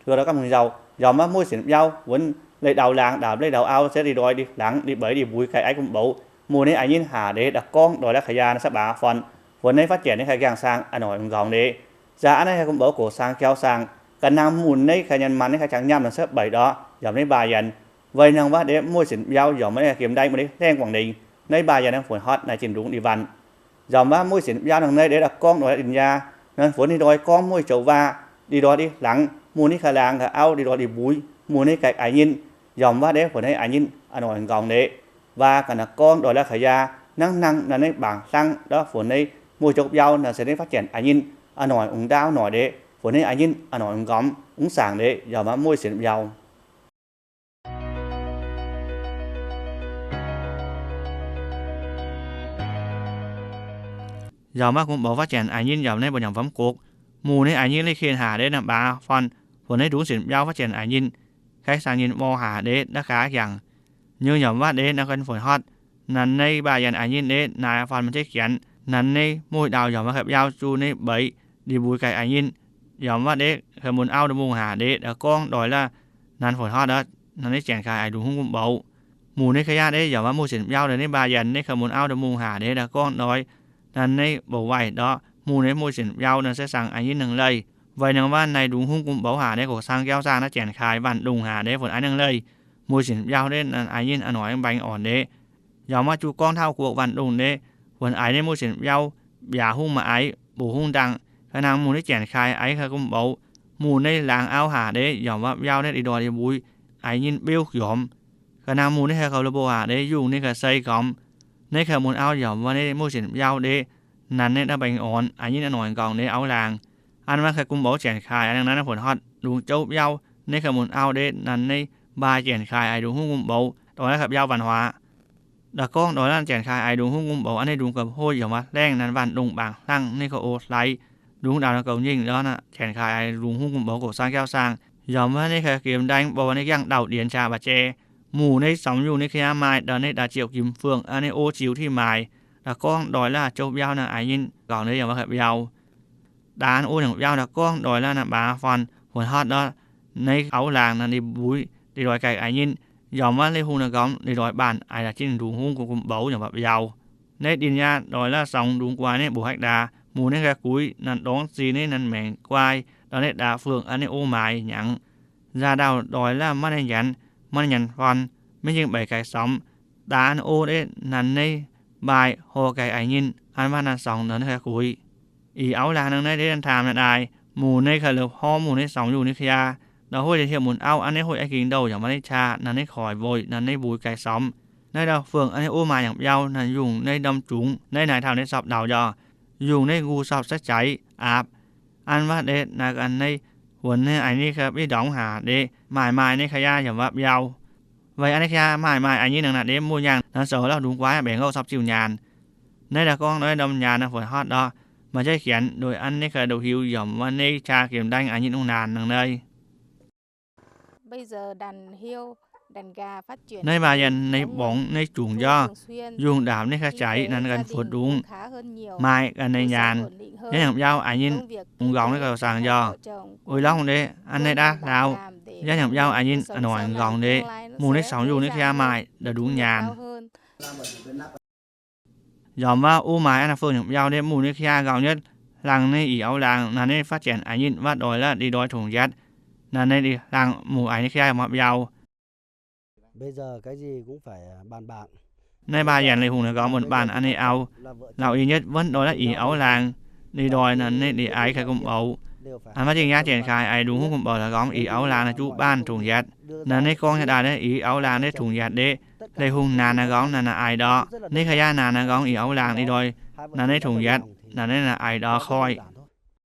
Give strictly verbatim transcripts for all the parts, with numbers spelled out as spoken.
ꞌTưa đaư ꞌcắm hưng dau, dỏm ꞌmá ꞌmúi sển ꞌváo, ꞌhuốn ꞌlạy đau lang, đam ꞌlạy đau au, ꞌsớ đi đói đi lăng, đi bới đi búi, cai ải ꞌcum báu. ꞌMu ꞌnị ꞌa ꞌnhín hả đế, đa ꞌcóng đòi ꞌlạ khả da ꞌnớ ꞌsớ bá ꞌphón. ꞌHuốn ꞌnị phát triển ꞌnị khả ꞌcáng sang, ꞌa ꞌnọi ꞌcóng đế. Da ꞌa ꞌnị khả ꞌcum báu ꞌcọ sang kéo sang. ꞌCọ ꞌnăng ꞌmú ꞌnị khả nhẳn ꞌmắn ꞌnị khả chắng nhẳm ꞌnớ ꞌsớ báy đó, dỏm ꞌnị ba dản. ꞌVay ꞌnăng ꞌva đế ꞌmúi sển ꞌváo, dỏm ꞌmá ꞌnị khả kiểm đañ ꞌmá đế ꞌlẹng quảng đính. ꞌNị ba dản ꞌnăng ꞌphốn ꞌhọt ꞌnị ꞌchí đung đi ꞌvặn. Dỏm ꞌmá ꞌmúi sển ꞌváo ꞌnăng ꞌnị đế, đa ꞌcóng đòi ꞌlạ đin da. ꞌNăng ꞌphốn đi đói ꞌcóng ꞌmúi châu ꞌva, đi đói đi lăng, ꞌmú ꞌnị khả lang khả au, đi đói đi búi, ꞌmú ꞌnị cai ải ꞌnhín. Dỏm ꞌva đế ꞌphốn ꞌnị ải ꞌnhín, ꞌa ꞌnọi ꞌcóng đế. ꞌVa ꞌcọ đa ꞌcóng đòi ꞌlạ khả da, ꞌnăng ꞌnăng ꞌnặn ꞌnị bang ꞌsướng, đa ꞌphốn ꞌnị ꞌmúi châu ꞌváo ꞌnặn ꞌsớ ꞌnị phát triển ải ꞌnhín, ꞌa ꞌnọi ꞌcóng đao ꞌnọi đế, ꞌphốn ꞌnị ải ꞌnhín, ꞌa ꞌnọi ꞌcóng cắm, ꞌcóng sang đế, dỏm ꞌmá ꞌmúi sển ꞌváo. Dỏm ꞌmá ꞌcum báu phát triển ải ꞌnhín, dỏm ꞌnị báu nhẳn phắm cốc. ꞌMu ꞌnị ải ꞌnhín ꞌlị khên hả đế ꞌnặn bá ꞌphón, ꞌphốn ꞌnị đung sển ꞌváo phát triển ải ꞌnhín. Khay sang ꞌnhín ꞌmo hả đế, đa khả ꞌcáng. ꞌNhương dỏm ꞌva đế ꞌnặn ꞌcọ ꞌphốn ꞌhọt. ꞌNặn ꞌnị ba dản ải ꞌnhín đế, ꞌnị ꞌphón ꞌmắn ꞌchí khiến. ꞌNặn ꞌnị ꞌmúi đao dỏm ꞌmá khả ꞌváo ꞌchu ꞌnị bới, đi búi cai ải ꞌnhín. Dỏm ꞌva đế khả ꞌmun au đa ꞌmung hả đế, đa ꞌcóng đòi ꞌlạ ꞌnặn ꞌphốn ꞌhọt đa. ꞌNặn ꞌnị chẻn khai ải đung ꞌhung ꞌcum báu. ꞌMu ꞌnị khả da đế, dỏm ꞌmá ꞌmúi sển ꞌváo đa ꞌnị ba dản ꞌnị khả ꞌmun au đa ꞌmung hả đế, đa ꞌcóng đòi. ꞌNặn ꞌnị báu ꞌvạy đó, ꞌmú ꞌnị ꞌmúi sển ꞌváo ꞌnặn ꞌsớ sang ải ꞌnhín ꞌnăng ꞌlới. ꞌVay ꞌnăng ꞌva ꞌnị đung ꞌhung ꞌcum báu hả đế ꞌcọ sang kéo sang ꞌnặn chẻn khai ꞌvặn đung hả đế ꞌphốn ải ꞌnhín ꞌnăng ꞌlới. ꞌMúi sển ꞌváo đế ꞌnặn ải ꞌnhín ꞌa ꞌnọi ꞌcóng báy ón đế. Dỏm ꞌmá ꞌchu ꞌcóng thảu cuốc ꞌvặn đung đế, ꞌphốn ải ꞌnị ꞌmúi sển ꞌváo, bia ꞌhung ꞌmá ải, báu ꞌhung đăng. ꞌCọ ꞌnăng ꞌmú ꞌnị chẻn khai ải khả ꞌcum báu. ꞌMú ꞌnị lang au hả đế, dỏm ꞌva ꞌváo đế đi đói đi búi, ải ꞌnhín ꞌpéo dỏm. ꞌCọ ꞌnăng ꞌmú ꞌnị khả khảu ꞌlạ báu hả đế, dúng ꞌnị khả ꞌsạy cắm. ꞌNị khả ꞌmun au dỏm ꞌva ꞌnị ꞌmúi sển ꞌváo đế, ꞌnặn ꞌnị đa báy ón, ải ꞌnhín ꞌa ꞌnọi ꞌcóng đế au lang. Ăn ꞌmá khả ꞌcum báu chẻn khai ꞌnặn ꞌnặn ꞌphốn ꞌhọt đung châu ꞌváo, ꞌnị khả ꞌmun au đế, ꞌnặn ꞌnị ba chẻn khai ải đung ꞌhung ꞌcum báu, đòi ꞌlạ khả ꞌváo văn hóa. Đa ꞌcóng đòi ꞌlạ chẻn khai ải đung ꞌhung ꞌcum báu, ăn ꞌnị đung ꞌcọ ꞌhội dỏm ꞌmá ꞌlẹng ꞌnặn ꞌvặn đung bang ꞌlăng ꞌnị khả ꞌô lai. Đung đao ꞌnặn ꞌcọ ꞌnhính đó ꞌnặn, chẻn khai ải đung ꞌhung ꞌcum báu ꞌcọ sang kéo sang. Dỏm ꞌva ꞌnị khả kiểm đañ báu ꞌva ꞌnị ꞌcáng đao điện cha bá ꞌchê. ꞌMu ꞌnị song dúng ꞌnị khả mai, đa ꞌnị đa triệu kiểm phương, ăn ꞌnị ꞌô triệu thị mai. Đa ꞌcóng đòi ꞌlạ châu ꞌváo ꞌnặn ải ꞌnhín ꞌcóng đế dỏm ꞌmá khả ꞌváo. Đa ăn ꞌô ꞌnặn ꞌváo đa ꞌcóng đòi ꞌlạ ꞌnặn bá ꞌphón, ꞌphốn ꞌhọt đó. ꞌNị au lang ꞌnặn đi búi, đi đói cai ải ꞌnhín. Dỏm ꞌmá ꞌlị ꞌhung ꞌnặn ꞌcóng đi đói bản ải đa ꞌchí đung ꞌhung ꞌcum báu dỏm ꞌva ꞌváo. ꞌNị đin da đòi ꞌlạ song đung ꞌquá ꞌnị báu hếc đa. ꞌMu ꞌnị khả cúi ꞌnặn đóng ꞌsị ꞌnị ꞌnặn mẻng ꞌquái, đa ꞌnị đa phương ăn ꞌnị ꞌô mai ꞌnhắng. Da đao đòi ꞌlạ ꞌmắn ꞌnặn nhẳn, ꞌmắn ꞌnặn nhẳn ꞌphón, ꞌmí ꞌnhính báy cai sóng. Đa ăn ꞌô đế ꞌnặn ꞌnị bái ꞌhọ cai ải ꞌnhín, ăn ꞌva ꞌnặn song đa ꞌnị khả cúi. Ỉ au lang ꞌnặn ꞌnị đế ꞌnặn tham ꞌnặn ai, ꞌmú ꞌnị khả ꞌlợp ꞌhó ꞌmú ꞌnị song dúng ꞌnị khả. Đa ꞌhội đi thiêng ꞌmun au, ăn ꞌnị ꞌhội ai kin đaư dỏm ꞌmá ꞌnị cha, ꞌnặn ꞌnị khỏi ꞌvội, ꞌnặn ꞌnị búi cai sóng. ꞌNị đa phương ăn ꞌnị ꞌô mai ꞌnhắng ꞌváo, ꞌnặn dúng ꞌnị đăm chúng, ꞌnị nai thảu ꞌnị sắp đao dọ. Dúng ꞌnị gu sắp sắt cháy, áp. Ăn ꞌva đế ꞌnặn ꞌnị, ꞌhuốn ꞌnị ải ꞌnị khả bí đóng hả đế, mai mai ꞌnị khả da dỏm ꞌva ꞌváo. ꞌVay ăn ꞌnị khả mai mai ải ꞌnhín ꞌnặn ꞌnặn đế ꞌmú nhẳn, ꞌnặn sổ ꞌlạ đung ꞌquá bẻng ꞌgọ sắp ꞌchịu nhẳn. ꞌNị đa ꞌcóng đòi đăm nhẳn ꞌnặn ꞌphốn ꞌhọt đó. ꞌMá ꞌchí khiến đôi ăn ꞌnị khả đu hiu dỏm ꞌva ꞌnị cha kiểm đañ ải ꞌnhín ꞌnung nan ꞌnặn ꞌnị. ꞌNị ba dản ꞌnị bóng ꞌnị chúng dọ. Dúng đam ꞌnị khả cháy ꞌnặn ꞌcắn phút đung. Mai ꞌcắn ꞌnị nhẳn. Dá ꞌnhắng ꞌváo ải ꞌnhín ꞌcóng ꞌnị khả sang dọ. Ôi ꞌlóng đế, ăn ꞌnị đa lao. Dá ꞌnhắng ꞌváo ải ꞌnhín ꞌa ꞌnọi ꞌcóng đế. ꞌMú ꞌnị song dúng ꞌnị khả mai, đa đung nhẳn. Dỏm ꞌva ꞌô mai ăn ꞌnặn phương ꞌnhắng ꞌváo đế ꞌmú ꞌnị khả ꞌcóng nhất. Lăng ꞌnị ỉ au lang, ꞌnặn ꞌnị phát triển ải ꞌnhín ꞌva đòi ꞌlạ đi đói thủng dắt. ꞌNặn ꞌnị đi lăng ꞌmú ải ꞌnị khả ꞌmá ꞌváo. Bây giờ cái gì cũng phải bàn bạc. ꞌNị ba dản ꞌlị ꞌhung ꞌnặn ꞌcọ ꞌmón bản ăn ꞌnị au. Lao ỉ nhất ꞌvắn đòi ꞌlạ ỉ au lang. Đi đói ꞌnặn ꞌnị đi ải khả ꞌcum báu. Ăn ꞌmá ꞌchí da chẻn khai ải đung ꞌhung ꞌcum báu đa ꞌcóng ỉ au lang ꞌnặn ꞌchu bản thủng dắt. ꞌNặn ꞌnị ꞌcóng da đa đế ỉ au lang đế thủng dắt đế. Lê Hùng nả ꞌnặn ꞌcóng ꞌnặn ꞌnặn ai đó. ꞌNị khả da nả ꞌnặn ꞌcóng ỉ au lang đi đói. ꞌNặn ꞌnị thủng dắt. ꞌNặn ꞌnị ꞌnặn ai đó khỏi.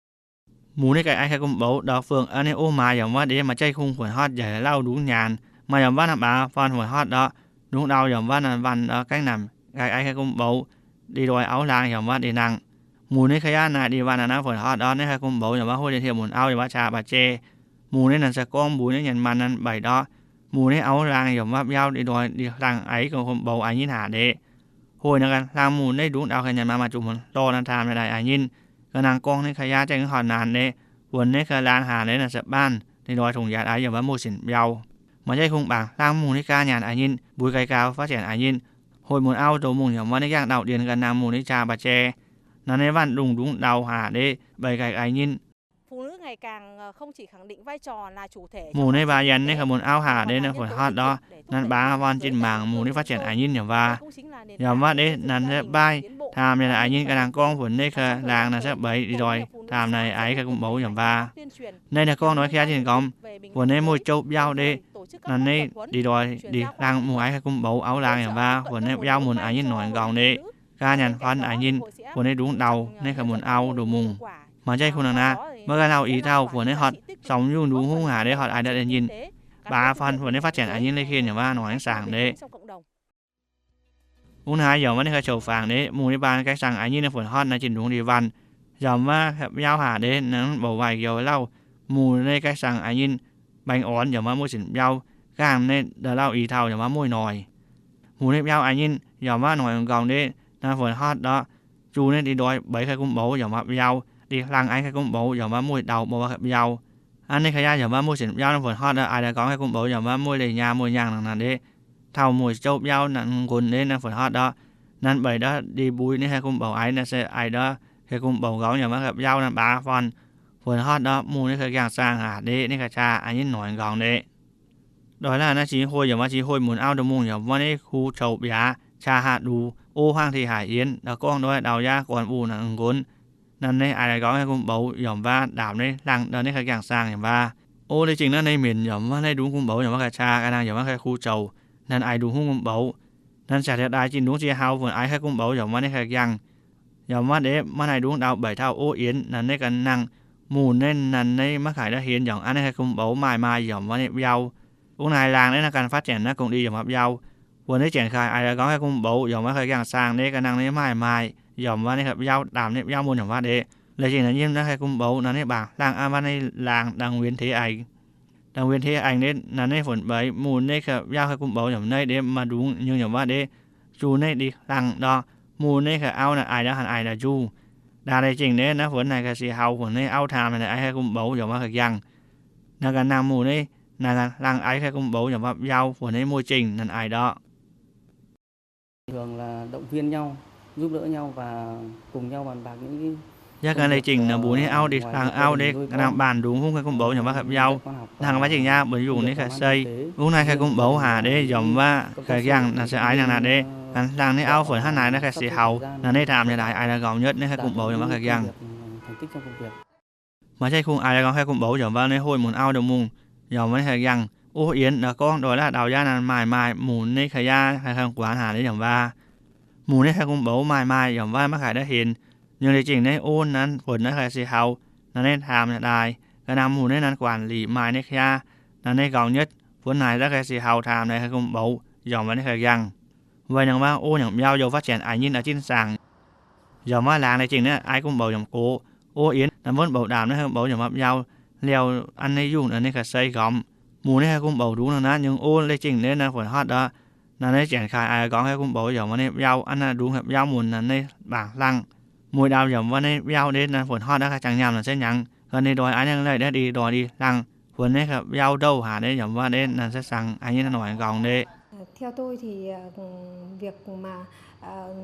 ꞌMú ꞌnị cai ai khả ꞌcum báu, đa phương ăn ꞌnị ꞌô mai dỏm ꞌva đế ꞌmá ꞌchí ꞌhung ꞌphốn ꞌhọt dải lao đung nhẳn. Mai dỏm ꞌva ꞌnặn bá ꞌphón ꞌphốn ꞌhọt đó. Đung đao dỏm ꞌva ꞌnặn ꞌvắn đó ꞌcáng ꞌnặn. Cai ai khả ꞌcum báu. Đi đói au lang dỏm ꞌva đi năng. ꞌMú ꞌnị khả da nả đi ꞌvắn ꞌnặn ꞌphốn ꞌhọt đó, ꞌnị khả ꞌcum báu dỏm ꞌva ꞌhội đi thiêng ꞌmun au dỏm ꞌva cha bá ꞌchê. ꞌMú ꞌnị ꞌnặn sắp ꞌcóng búi ꞌnị nhẳn ꞌmắn ꞌnặn báy đó. ꞌMú ꞌnị au lang dỏm ꞌva ꞌváo đi đói đi lăng ai ꞌcóng ꞌcum báu ải ꞌnhín hả đế. ꞌHội ꞌnặn ꞌcắn lăng ꞌmú ꞌnị đung đao khả nhẳn ꞌmá ꞌmá ꞌchu ꞌmón ꞌló ꞌnặn tham ꞌnặn ai ải ꞌnhín. ꞌCọ ꞌnăng ꞌcóng ꞌnị khả da chẻng ꞌhọt ꞌnặn đế. ꞌHuốn ꞌnị khả lang hả đế ꞌnặn sắp bản. đi đoi thủng dán ải dỏm ꞌva ꞌmự sỉn ꞌvạu. ꞌMá ꞌchái khung bảng ꞌláng ꞌmự ꞌnị cá nhăn ải ꞌnghín, bui cai cao phát triển ải ꞌnghín, ꞌhội môn áo tô mung dỏm ꞌva ꞌnị ꞌgáng đảo điện ꞌcọ ꞌnăng ꞌmự ꞌnị ꞌchạ bát ꞌchê. ꞌNặn ꞌnị ꞌvắn đung đung đau hả đế, bảy cai ải ꞌnghín. Mù ꞌnị ꞌva dán ꞌnị ꞌcọ môn áo hả đế ꞌnặn phôn ꞌhọt đó. ꞌNặn bá ꞌvắn ꞌchịn mảng mù ꞌnị phát triển ải ꞌnghín dỏm ꞌva. Dỏm ꞌva đế ꞌnặn ꞌsớ ꞌvạy, tham ꞌnị ải ꞌnghín ꞌcọ ꞌnăng ꞌcóng phôn ꞌnị ꞌcọ lang ꞌnặn ꞌsớ bảy đi đoi, tham ꞌnị ải ꞌcọ ꞌcúm báu dỏm ꞌva. ꞌNặn ꞌcọ ꞌcóng ꞌnọi ꞌkhía ꞌchịn ꞌcóng, phôn ꞌnị ꞌmự chốp ꞌvạu đế. ꞌNặn ꞌnị đi đoi đi lăng mù ải ꞌcọ ꞌcúm báu áo lang dỏm ꞌva, phôn ꞌnị ꞌvạu môn ải ꞌnghín ꞌnọi ꞌcóng đế. Cá nhăn phăn ải ꞌnghín, phôn ꞌnị đung đau, ꞌnị ꞌcọ môn áo tô mung. ꞌMá ꞌchái khung ꞌnặn ꞌnạ, ꞌmá ꞌcọ ꞌlẹo ꞌí ꞌthạu phôn ꞌnị ꞌhọt, song ꞌdung đung ꞌhung hả đế ꞌhọt ải đa đen ꞌnghín. Bá phăn phôn ꞌnị phát triển ải ꞌnghín ꞌlế khên dỏm ꞌva ꞌnọi ꞌsáng đế. ꞌUn hả dỏm ꞌva ꞌnị ꞌcọ chảu phang đế, mù ꞌnị bá ꞌcọ săng ải ꞌnghín ꞌnặn phôn ꞌhọt ꞌnặn ꞌchịn đung đi ꞌvắn. Dỏm ꞌva ꞌvạu hả đế ꞌnặn báu ꞌvạy dẻo ꞌlẹo. Mù ꞌnị ꞌcọ săng ải ꞌnghín beng ón dỏm ꞌva ꞌmự sỉn ꞌvạu. ꞌCáng ꞌnị đa ꞌlẹo ꞌí ꞌthạu dỏm ꞌva ꞌmự ꞌnọi. Mù ꞌnị ꞌvạu ải ꞌnghín, dỏm ꞌva ꞌnọi ꞌcóng đế, ꞌnặn phôn ꞌhọt đó. ꞌChu ꞌnị đi đoi bảy ꞌcọ ꞌcúm báu dỏm ꞌva ꞌvạu. Đi lăng ải ꞌcọ ꞌcúm báu dỏm ꞌva ꞌmự đau ꞌmự ꞌva ꞌvạu. ꞌNặn ꞌnị ꞌcọ ꞌdệt dỏm ꞌva ꞌmự sỉn ꞌvạu ꞌnặn phôn ꞌhọt đó, ải đa ꞌcóng ꞌcọ ꞌcúm báu dỏm ꞌva ꞌmự đảy ꞌnhá ꞌmự ꞌnhắng ꞌnặn đế. ꞌThạu ꞌmự chốp ꞌvạu ꞌnặn ꞌcốn đế ꞌnặn phôn ꞌhọt đó. ꞌNặn bảy đó đi bui ꞌnị ꞌcọ ꞌcúm báu ải ꞌnặn ꞌsớ ải đó ꞌcọ ꞌcúm báu ꞌcóng dỏm ꞌva ꞌvạu ꞌnặn bá phăn. Phôn ꞌhọt đó, mù ꞌnị ꞌcọ ꞌcáng săng hả đế, ꞌnị ꞌcọ ꞌchạ ải ꞌnghín ꞌnọi ꞌcóng đế. Đôi ꞌlạ ꞌnặn ꞌchí ꞌhội dỏm ꞌva ꞌchí ꞌhội môn áo tô mung dỏm ꞌva ꞌnị khu chảu bia, ꞌchạ hả đu, ꞌô ꞌháng ꞌtị hả yến, đa ꞌcóng đôi đao dá cón ꞌu ꞌnặn ꞌcốn. ꞌNặn ꞌnị ải đa ꞌcóng ꞌcọ ꞌcúm báu dỏm ꞌva, đam ꞌnị lăng đa ꞌnị ꞌcọ ꞌcáng săng dỏm ꞌva. ꞌŌ ꞌlế ꞌchịng ꞌnặn ꞌnị mên dỏm ꞌva ꞌnị đung ꞌcúm báu dỏm ꞌva ꞌcọ ꞌchạ, ꞌcọ ꞌnăng dỏm ꞌva ꞌcọ khu chảu. ꞌNặn ải đu ꞌhung ꞌcúm báu. ꞌNặn sả thiệt đai ꞌchịn đung ꞌchí hảư phôn ải ꞌcọ ꞌcúm báu dỏm ꞌva ꞌnị ꞌcọ ꞌcáng. Dỏm ꞌva đế ꞌmắn ải đung đau bảy ꞌthạu ꞌô yến, ꞌnặn ꞌnị ꞌcọ ꞌnăng. Mù ꞌnị ꞌnặn ꞌnị ꞌmá khải đa hên dỏm ꞌnặn ꞌnị ꞌcọ ꞌcúm báu mai mai dỏm ꞌva ꞌnị ꞌvạu. ꞌCóng ꞌnị lang ꞌnị ꞌnặn ꞌcọ phát triển ꞌnặn ꞌcóng đi dỏm ꞌva ꞌvạu. Phôn ꞌnị chẻn khải ải đa ꞌcóng ꞌcọ ꞌcúm báu dỏm ꞌva ꞌcọ ꞌcáng săng đế, ꞌcọ ꞌnăng ꞌnị mai mai dỏm ꞌva ꞌnị ꞌcọ ꞌvạu, đam ꞌnị ꞌvạu môn dỏm ꞌva đế. ꞌLế ꞌchịng ꞌnặn ꞌnhím ꞌnặn ꞌcọ ꞌcúm báu ꞌnặn ꞌnị bảng lăng ꞌmắn ꞌnị lang đang nguyên thế anh. Đang nguyên thế anh đế ꞌnặn ꞌnị phôn bảy, mù ꞌnị ꞌcọ ꞌvạu ꞌcọ ꞌcúm báu dỏm ꞌnị đế ꞌmá đung ꞌnhứng dỏm ꞌva đế. ꞌChu ꞌnị đi lăng đó, mù ꞌnị ꞌcọ áo ꞌnặn ải đa hăn ải đa ꞌchu. Đa ꞌlế ꞌchịng đế ꞌnặn phôn ꞌnặn ꞌcọ ꞌsị hảư phôn ꞌnị áo tham ꞌnặn ải ꞌcọ ꞌcúm báu dỏm ꞌva ꞌcọ ꞌcáng. ꞌNặn ꞌcọ ꞌnăng mù ꞌnị, ꞌnặn ꞌcọ lăng ải ꞌcọ ꞌcúm báu dỏm ꞌva ꞌvạu, phôn ꞌnị ꞌmự ꞌchịnh ꞌnặn ải đó. Thường là động viên nhau, giúp đỡ nhau và cùng nhau bàn bạc những cái Dák ꞌnặn ꞌlế ꞌchịng ꞌnặn bun ꞌnị áo đi lăng áo đế, ꞌcọ ꞌnăng ban đung ꞌhung ꞌcọ ꞌcúm báu dỏm ꞌva ꞌcọ ꞌvạu. ꞌNăng ꞌva ꞌchịnh ꞌnhá bun dung ꞌnị ꞌcọ ꞌsạy. ꞌCóng ꞌnị ꞌcọ ꞌcúm báu hả đế dỏm ꞌva ꞌcọ ꞌcáng ꞌnặn ꞌsớ ải ꞌnặn ꞌnặn đế. ꞌNặn lăng ꞌnị áo phôn ꞌhọt ꞌnặn ꞌnặn ꞌcọ ꞌsị hảư. ꞌNặn ꞌnị tham ꞌnị đai ải đa ꞌcóng ꞌnhớt ꞌnị ꞌcọ ꞌcúm báu dỏm ꞌva ꞌcọ ꞌcáng. ꞌMá ꞌchái khung ải đa ꞌcóng ꞌcọ ꞌcúm báu dỏm ꞌva ꞌnị ꞌhội môn áo tô mung dỏm ꞌva ꞌnị ꞌcọ ꞌcáng. Ú yến đa ꞌcóng đôi ꞌlạ đao dá ꞌnặn mai mai mù ꞌnị ꞌcọ ꞌdệt hảư khong quán hả đế dỏm ꞌva. Mù ꞌnị ꞌcọ ꞌcúm báu mai mai dỏm ꞌva ꞌmá khải đa hên. ꞌNhứng ꞌlế ꞌchịng ꞌnị ú ꞌnặn phôn ꞌnặn ꞌcọ ꞌsị hảư. ꞌNặn ꞌnị tham ꞌnị đai. ꞌCọ ꞌnăng mù ꞌnị ꞌnặn quản lý mai ꞌnị ꞌcọ ꞌnặn ꞌnị ꞌcóng ꞌnhớt. Phôn ꞌnặn ꞌcọ ꞌcọ ꞌsị hảư tham ꞌnị ꞌcọ ꞌcúm báu dỏm ꞌva ꞌnị ꞌcọ ꞌcáng. ꞌVạy ꞌnặn ꞌva ú ꞌnhắng ꞌvạu dô phát triển ải ꞌnghín ꞌa ꞌchịn săng. Dỏm ꞌva lang ꞌlế ꞌchịng ꞌnị ải ꞌcúm báu dỏm ꞌcọ. Ú yến ꞌnặn ꞌmắn báu đam ꞌnị ꞌcọ ꞌcúm báu dỏm ꞌva ꞌvạu. ꞌLẹo ꞌnặn ꞌnị dung ꞌnặn ꞌnị ꞌcọ ꞌsạy gom. Mù ꞌnị ꞌcọ ꞌcúm báu đung ꞌnặn ꞌnhứng ú ꞌlế ꞌchịng ꞌnị ꞌnặn phôn ꞌhọt đó. ꞌNặn ꞌnị chẻn khải ải đa ꞌcóng ꞌcọ ꞌcúm báu dỏm ꞌva ꞌnị ꞌvạu ꞌnặn ꞌnặn đung ꞌcọ ꞌvạu môn ꞌnặn ꞌnị bảng lăng. Mùi đao dỏm ꞌva ꞌnị ꞌvạu đế ꞌnặn phôn ꞌhọt đó ꞌcọ ꞌchăng ꞌnhăm ꞌnặn ꞌsớ ꞌnhắng. ꞌCọ ꞌnị đôi ải ꞌnặn ꞌlế đa đi đoi đi lăng. Phôn ꞌnị ꞌcọ ꞌvạu đau hả đế dỏm ꞌva đế ꞌnặn ꞌsớ săng ải ꞌnghín ꞌnặn ꞌnọi ꞌcóng đế. Theo tôi thì, ờ, việc mà, ờ,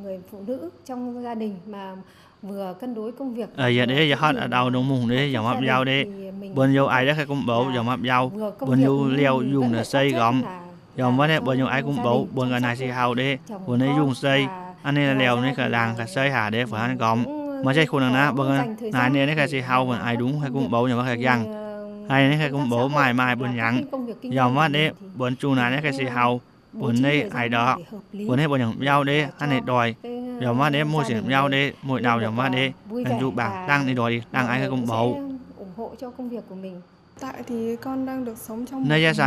người phụ nữ trong gia đình mà vừa cân đối công việc và vừa phát triển bản thân thì mình cũng rất là, vừa công việc nhưng vẫn là chắc chắn là chồng và con và cũng dành thời gian để, ờ, phát huy công việc kinh doanh của mình một cách, ờ, hợp lý và, ờ, cho cái, ờ, sự phát triển và vui vẻ và, ờ, sẽ ủng hộ cho công việc của mình. Tại thì con đang được sống trong một gia đình rất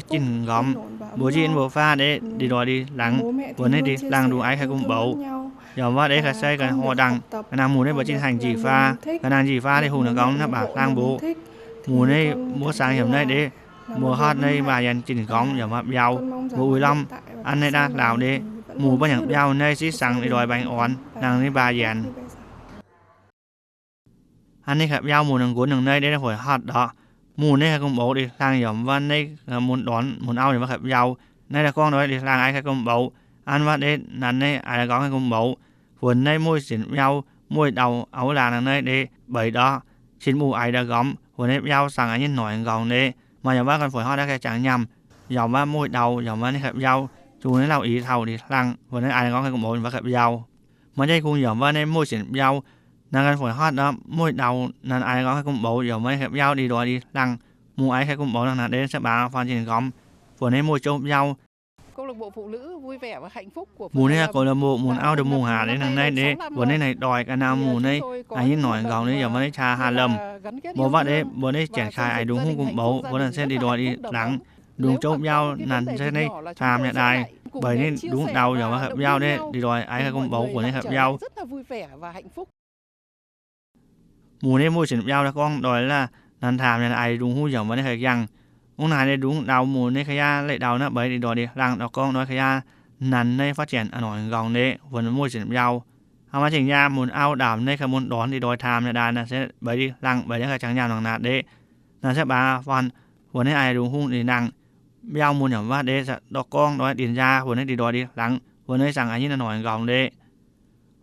ổn và ổn định. Bố mẹ thì luôn chia sẻ và giúp đỡ lẫn nhau. Và, à, khi con, à, học tập và đi theo những cái hướng mà mình thích, đi theo những cái hướng mà mình thích thì con mong rằng là con sẽ không bị tụt lại và con sẽ luôn luôn đi theo những cái hướng mà mình thích. Ăn ꞌnị kha ꞌviạu ꞌmún ꞌnưng ꞌcốn ꞌnưng ꞌnị đé ꞌnị phua ꞌhọt đé ꞌmún ꞌnị kha ꞌcốn báu đi ꞌlăng dóm ꞌva ꞌnị kha ꞌmún đón ꞌmún au dóm ꞌva kha ꞌviạu. ꞌNị ta ꞌcóng đé đi ꞌlăng ai kha ꞌcốn báu. Ăn ꞌva đé ꞌnặn ꞌnị ai ta ꞌcóng kha ꞌcốn báu. Phua ꞌnị ꞌmí sin ꞌviạu ꞌmí đau au ꞌlạ ꞌnưng ꞌnị đé báu đé. ꞌSịn ꞌmú ai ta ꞌcóng phua ꞌnị ꞌviạu săng ai ꞌnhín ꞌnọi ꞌcóng đé. ꞌMá dóm ꞌva căn phua ꞌhọt đé kha chắng nhẳm dóm ꞌva ꞌmí đau dóm ꞌva ꞌnị kha ꞌviạu. ꞌChu ꞌnị ꞌlẹo ꞌí thảu đi ꞌlăng phua ꞌnị ai ta ꞌcóng kha ꞌcốn báu dóm ꞌva kha ꞌviạu. ꞌMá ꞌchí ꞌkhung dóm ꞌva ꞌnị ꞌmí sin ꞌviạu ꞌnặn căn phua ꞌhọt đé ꞌmí đau ꞌnặn ai ta ꞌcóng kha ꞌcốn báu dóm ꞌva ꞌnị kha ꞌviạu đi đuôi đi ꞌlăng ꞌmú ai kha ꞌcốn báu ꞌnặn ꞌnạ đé ꞌsớ bá ꞌphắn ꞌchịn ꞌcóng phua ꞌnị ꞌmí chốp ꞌviạu. ꞌCú ꞌnị kha câu lạc bộ ꞌmún au đé ꞌmú hả đé ꞌnưng ꞌnị đé phua ꞌnị nảy đòi căn ꞌmú ꞌnị ai ꞌnhín ꞌnọi ꞌcóng đé dóm ꞌva ꞌnị ꞌchá ha lăm. Báu ꞌva đé phua ꞌnị chẻn khai ai đúng ꞌhung ꞌcốn báu phua ꞌnặn ꞌsớ đi đuôi đi ꞌlăng đúng chốp ꞌviạu ꞌnặn ꞌsớ ꞌnị tham ꞌnhá đai. Báu ꞌnị đúng đau dóm ꞌva kha ꞌviạu đé đi đuôi ai kha ꞌcốn báu phua ꞌnị kha ꞌviạu. ꞌMú ꞌnị ꞌmí sin ꞌviạu ta ꞌcóng đé ꞌlạ ꞌnặn tham ꞌnhá ai đúng ꞌhung dóm ꞌva ꞌnị kha ꞌnhắng. ꞌCóng ꞌnị đé đúng đau ꞌmú ꞌnị kha ꞌnhá ꞌlẹo đau ꞌnạ báu đi đuôi đi ꞌlăng ta ꞌcóng đé kha ꞌnhá ꞌnặn ꞌnị phát triển ai ꞌnọi ꞌcóng đé phua ꞌnị ꞌmí sin ꞌviạu. Hák ꞌmá ꞌchí ꞌnhá ꞌmún au đăm ꞌnị kha ꞌmún đón đi đuôi tham ꞌnhá đai ꞌnặn ꞌsớ báu đi ꞌlăng báu đi kha chắng nhẳm ꞌnặn ꞌnạ đé. ꞌNặn ꞌsớ bá ꞌphắn phua ꞌnị ai đúng ꞌhung đi ꞌnăng ꞌviạu ꞌmún dóm ꞌva đé ꞌsớ ta ꞌcóng đé đi ꞌnhá phua ꞌnị đi đuôi đi ꞌlăng phua ꞌnị săng ai ꞌnhín ꞌnọi ꞌcóng đé.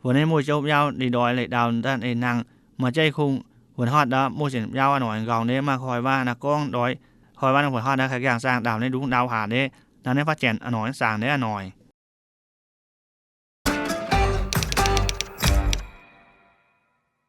Phua ꞌnị ꞌmí chốp ꞌviạu đi đuôi ꞌlẹo đau ꞌnặn đi ꞌnăng. ꞌMá ꞌchí ꞌkhung phua ꞌhọt đé ꞌmí sin ꞌviạu ai ꞌnọi ꞌcóng đé ꞌmá khỏi ꞌva ta ꞌcóng đé khỏi ꞌva ꞌnặn phua ꞌhọt đé kha ꞌnhắng săng đăm ꞌnị đúng đau hả đé ꞌnặn ꞌnị phát triển ai ꞌnọi săng đé ai ꞌnọi.